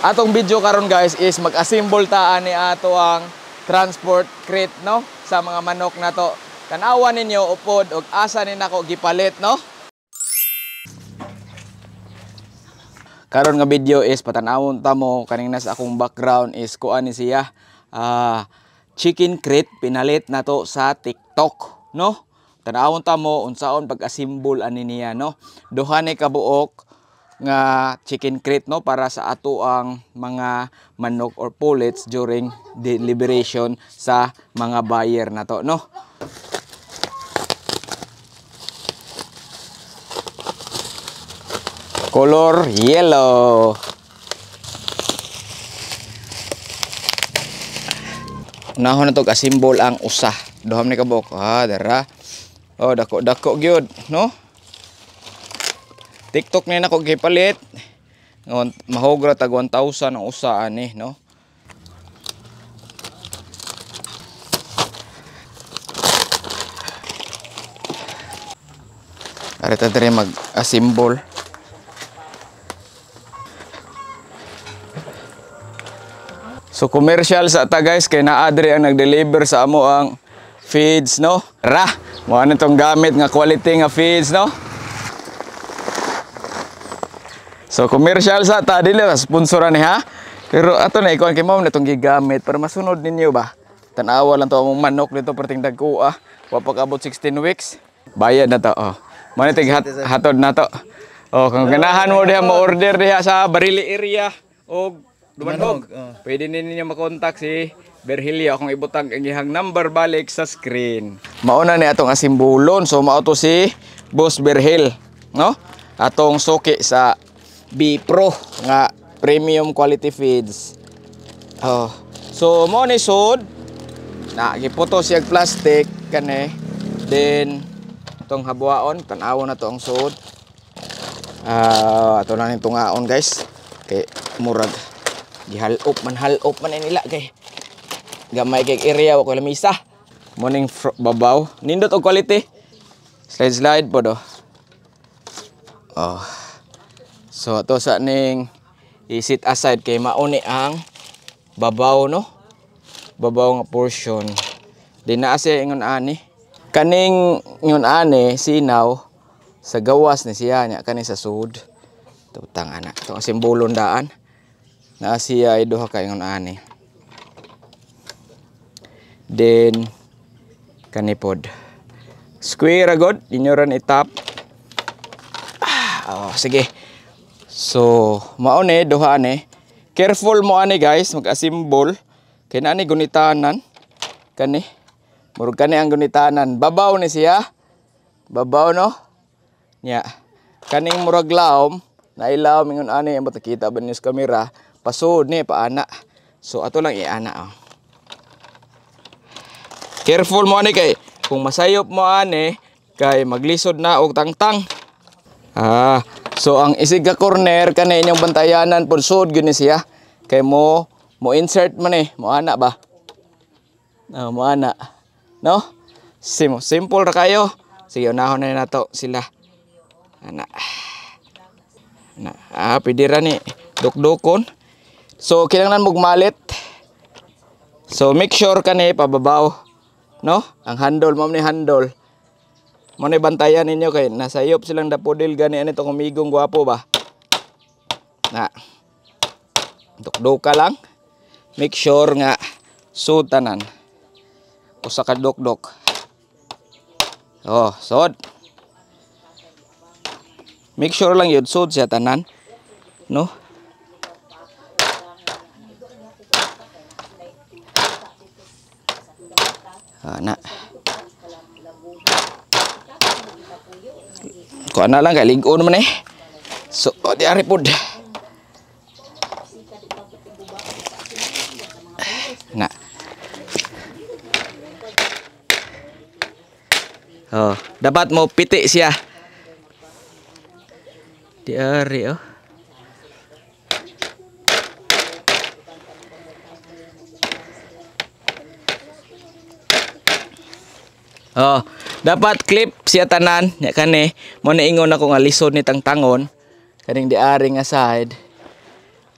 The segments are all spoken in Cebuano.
Atong video karon, guys, is mag-assemble ta ani ato ang transport crate, no, sa mga manok nato. Tan-awa ninyo upod og asa ni nako gipalit, no. Karon nga video is patan-awon ta mo kaning nasa akong background is kuan ni siya, chicken crate pinalit nato sa TikTok, no. Tan-awon ta mo unsaon pag-assemble ani niya, no. Duha ni kabuok nga chicken crate, no, para sa ato ang mga manok or pullets during deliberation sa mga buyer nato, no. Color yellow. Unahon na to assemble ang usa. Duha ni kabuok. Ah, dara. Oh, dako dako gyud, no. TikTok ni nako gipalit. Mahugra tag 1,000 ang usa ani, no. Ari ta diri mag-assemble. So commercial sa ta, guys, kay naa diri ang nag-deliver sa amo ang feeds, no. Ra, mo ani tong gamit nga quality nga feeds, no. So commercial sa ta, dili ra sponsoran ni ha. Pero ato na ikuan kay mao na tong gigamit para masunod ninyo ba. Tan-awa lang to among manok dito perting dagko ah. Wa pa kaabot 16 weeks. Bayad na to, oh. Mo ni tig hatod na to. Oh, kung ganahan mo diha mo order diha sa Barili area og Dumanhog. Pwede ninyo makontak si Berhilio akong ibutang ang iyang number balik sa screen. Mauna ni atong asimbolon. So mao to si Boss Berhil, no? Atong suki sa B Pro nga premium quality feeds. Oh. So mo ni sud na giputo siya plastic kani. Then tong habuaon, tan-awon na to ang sud. Ato na ning tungaon, guys. Kay murag gihalop man, halop man nila kay gamay kay area wa ko lamisa. Mo ning babaw, nindot og quality. Slide slide po do. Oh. So ato sa ning i-sit aside kay mauni ang babaw, no. Babaw nga portion. Di na siya ingon ani. Kaning ingon ani sinaw sa gawas ni siya nya kani sa sud. Tutang ana. Itong simbolon daan. Naa siya ay duha ka ingon ani. Then kanipod. Square agod inyo ran itap. Ah, oh, sige. So mao ni duha ni. Careful mo ani, guys, mag-assemble. Kay naa ni gunitanan kani. Murag kani ang gunitanan. Babaw ni siya. Babaw, no. Nya. Kaning murag laom, nailaom ingon ani, ambot nakita ba ninyo sa kamera? Pasod ni paana. So ato lang iana, oh. Careful mo ani kay kung masayop mo ani kay maglisod na og tangtang. Ah, so ang isig ka corner kani inyong bantayanan pud sud gyud ni siya. Kay mo mo insert man eh, mo ana ba? Oh, mo ana. No? Simple ra kayo. Sige, unahon na nato sila. Ana. Na, ah, pwede ra ni dukdukon. So kinahanglan mog malit. So make sure kani pababaw, no? Ang handle mo ni handle. Mo ni bantayan ninyo kay nasayop silang dapodil gani ani to kumigong gwapo ba. Na. Dukduka lang. Make sure nga sud tanan. Usa ka dukduk. Oh, sud. Make sure lang yun sud siya tanan, no? Ana. Kuha na lang kay lig-on man eh. So, oh, di ari pod. Na. Oh, dapat mo piti siya. Di ari, oh. Oh, dapat clip siya tanan nya kani mo na ingon ako nga lisod ni tangtangon kaning di ari nga side.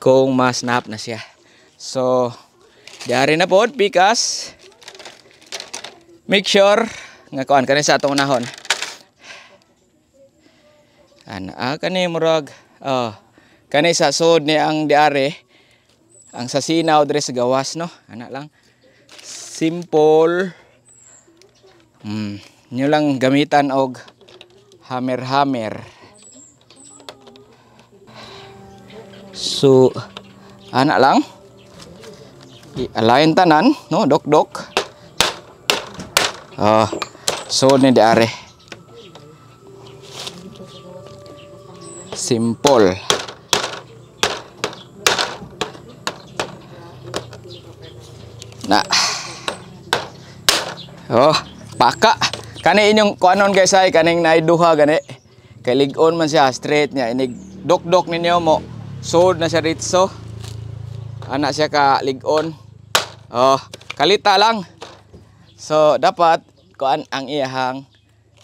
Kung ma-snap na siya. So, diari na pod pikas. Make sure nga kuan kani sa atong unahon. Ana kani murag oh, kani sa sud ni ang diari ang sa sinaw diri sa gawas, no. Ana lang. Simple. Nyo lang gamitan og hammer-hammer. So, ana lang. I-align tanan, no, dok-dok. Oh, so ni diare. Simple. Na. Oh, paka. Kani inyong kuanon guys ay kaning naay duha gani. Kay lig-on man siya straight niya inig dok-dok ninyo mo. Sod na siya ritso. Ana siya ka lig-on. Oh, kalita lang. So dapat kuan ang iyahang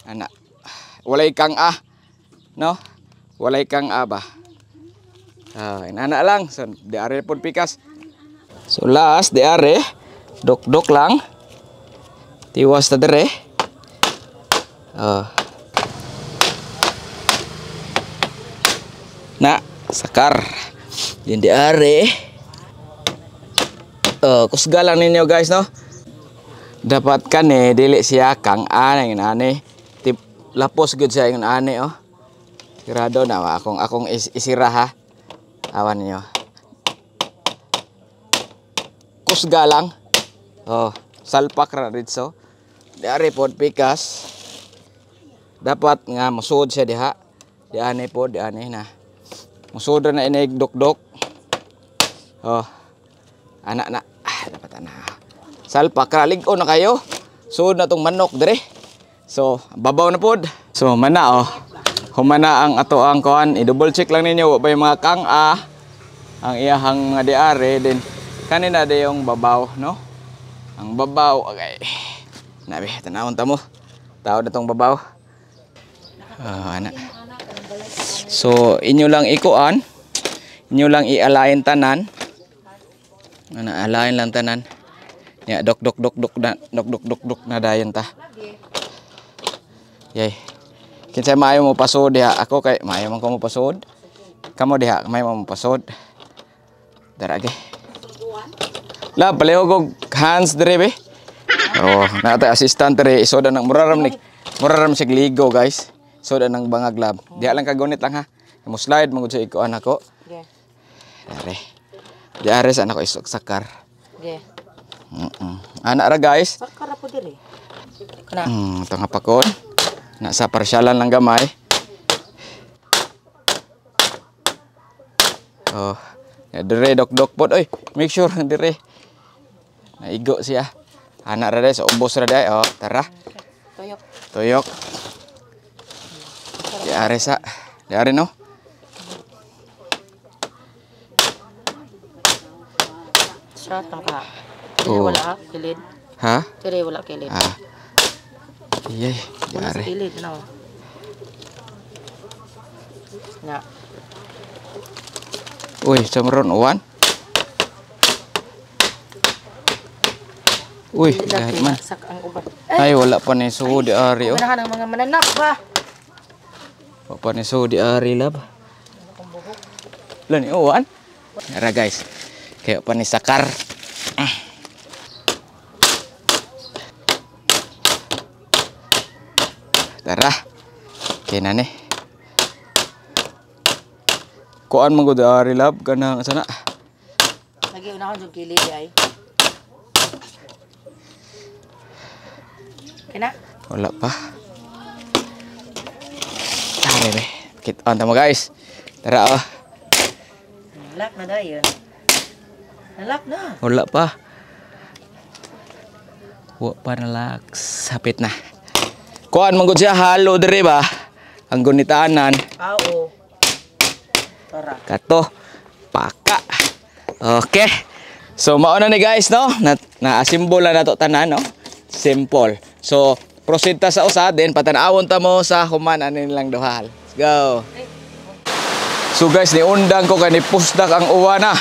ana. Walay kang a. No? Walay kang a ba. Ah, inana lang. So diare pod pikas. So last diare dok-dok lang. Tiwas ta dire. Oh. Na sakar. Din diare. Oh, kusga lang ninyo guys, no? Dapat kani dili siya kang ana ngin ani. Tip lapos gud siya ngin ani oh. Sigurado na akong isira ha. Awan ninyo. Kusga lang. Oh, salpak ra didto. Diari pod pikas. Dapat nga mosud siya diha. Diani pod, diani na. Mosud na inig dok-dok. Oh. Ana na. Ah, dapat ana. Salpak ra lig-on na kayo. Sud na tong manok dire. So, babaw na pod. So, mana oh. Humana ang ato ang kuan, i-double check lang ninyo wa ba yung mga kang-a ang iyahang mga diare din. Kanina de yung babaw, no? Ang babaw, okay. Nabi, tanawon ta mo. Tao na tong babaw. Ana. So, inyo lang ikuan. Inyo lang i-align tanan. Ana, align lang tanan. Ya, dok dok dok dok na, dok dok dok dok na dayon ta. Yay. Kinsay maayo mo pasod diha? Ako kay maayo man ko mo pasod. Kamo diha, maayo mo pasod. Dara ge. La palihog og hands dire be. Oh, naa tay assistant dire isoda nang muraram ni. Muraram sig ligo guys. Isoda nang bangag lab. Diha lang kagunit lang ha. Mo slide man gud sa ikuan ako. Ge. Dare. Diare sa nako isok sakar. Ge. Ana ra guys. Sakar ra po dire. Kana. Ito nga pakon. Nasa parsyalan lang gamay. Oh, ya dire dok-dok pod oy. Make sure dire. Naigo siya. Ana ra dai sa ubos ra dai. Oh, tara. Tuyok. Tuyok. Diare sa. Diare no. Shot ka. Dili Oh. wala kilid. Ha? Dili wala kilid. Ah. Iyay, Wala sa diare. kilid no. Na. Uy, samron uwan. Uy, dahil man. Sak ang uban. Ay, wala pa ni suod di ari oh. Ganahan ang mga mananap ba? Wala pa ni suod di ari lab. Wala ni uwan. Tara guys. Kaya pa ni sakar. Tara. Kaya na ni. Kuan man gud ari lab kanang sana. Lagi unahon jud kilid ay. Kina? Wala pa. Tara be. Kit on ta mo guys. Tara oh. Nalak na dayon. Nalak na. Wala pa. Wa pa nalak. Sapit na. Kuan man gud siya halo diri ba? Ang gunitanan. Oo. Tara. Kato. Paka. Okay. So mao na ni guys no. Na-assemble na nato tanan no. Simple. So proceed ta sa usa din patan-awon ta mo sa human ani nilang duha. Let's go. So guys, niundang ko kay ni pusdak ang uwa na.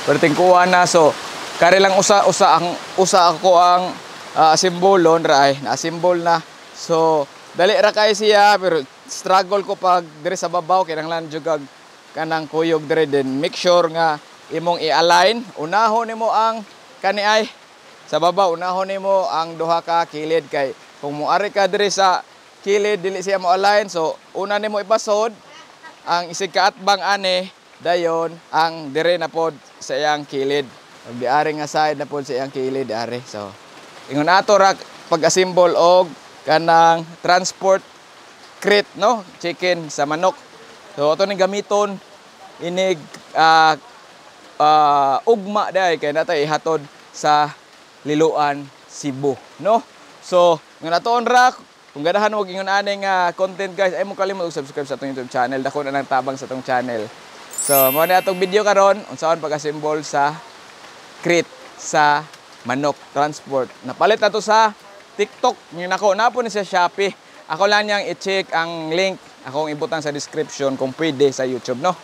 Perting kuha na, so kare lang usa usa ang usa ako ang simbolon ra ay na symbol na. So dali ra kay siya, pero struggle ko pag dire sa babaw, kinahanglan jud kag kanang kuyog dire din. Make sure nga imong i-align, unahon nimo ang kani ay sa baba, unahon nimo ang duha ka kilid, kay kung moari ka diri sa kilid, dili siya mo align. So una nimo ipasod ang isig kaatbang ani, dayon ang dire na pod sa iyang kilid, ug diari nga side na pod sa iyang kilid ari. So ingon ato ra pag-assemble og kanang transport crate, no, chicken sa manok. So ato ning gamiton inig ugma dai kay natay ihatod sa Liloan, Cebu, no? So nga natoon ra. Kung ganahan mo ingon ani nga content, guys, ay mo kalimot og subscribe sa atong YouTube channel. Dako na ng tabang sa atong channel. So mao ni atong video karon, unsaon pag-assemble sa crate sa manok transport. Napalit na to sa TikTok. Ngayon ako, napo ni sa Shopee. Ako lang niyang i-check ang link. Akong ibutang sa description kung pwede sa YouTube, no?